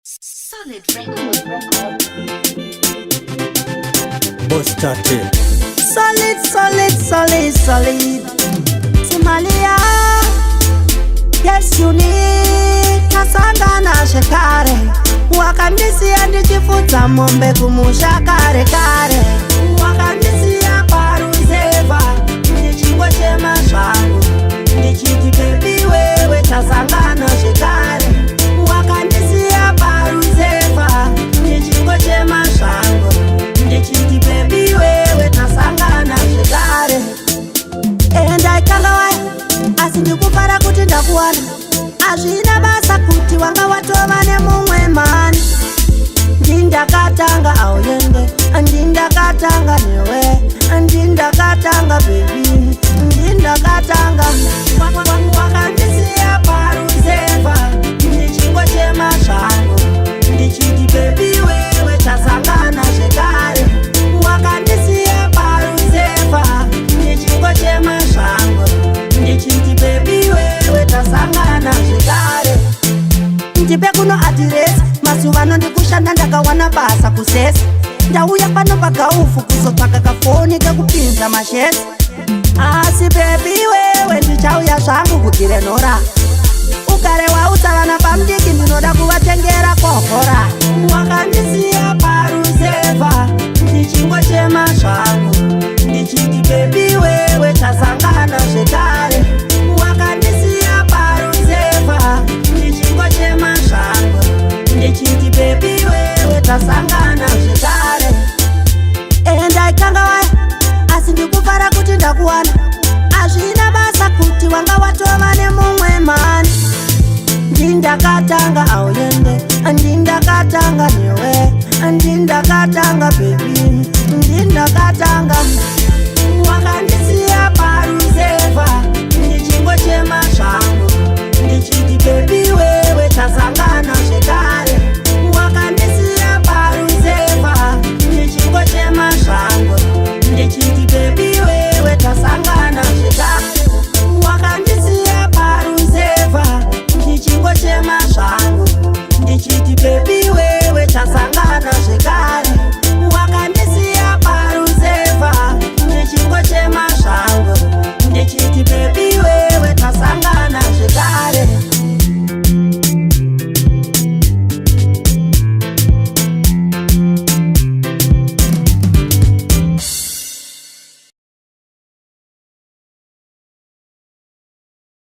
Solid record. Boss Tate. Solid, solid, solid, solid. Somalia, yes you need. Tasangana zvekare, wakandisiya ndichifudza mombe kumusha kare kare. Wakandisiya paruzevha ndichingochema zvangu, ndichiti baby wewe, tasangana zvekare. Wakandisiya paruzevha ndichingochema zvangu, ndichiti baby wewe, tasangana zvekare. Endaikanga waya, asi ndikufara kuti ndakuwana. Hazvina basa kuti wanga watova nemumwe mani. Ndindakatanga auyende, ndindakatanga newe, ndindakatanga baby, ndindakatanga. Wakandisiya paruzevha ndichingochema zvangu, ndichiti baby wewe, tasangana zvekare. Wakandisiya paruzevha ndichingochema zvangu, ndichiti baby wewe, tasangana zvekare. Ndipe kuno address, mazuva ano ndikushanda, ndakawana basa kusesa. Ndauya pano pagaufu kuzotsvaka kafoni kekupinza mashesi, asi baby wewe, ndichauya zvangu kugirenora. Ugare waudza vana pamudiki, ndinoda kuvatengera kokora. Wakandisiya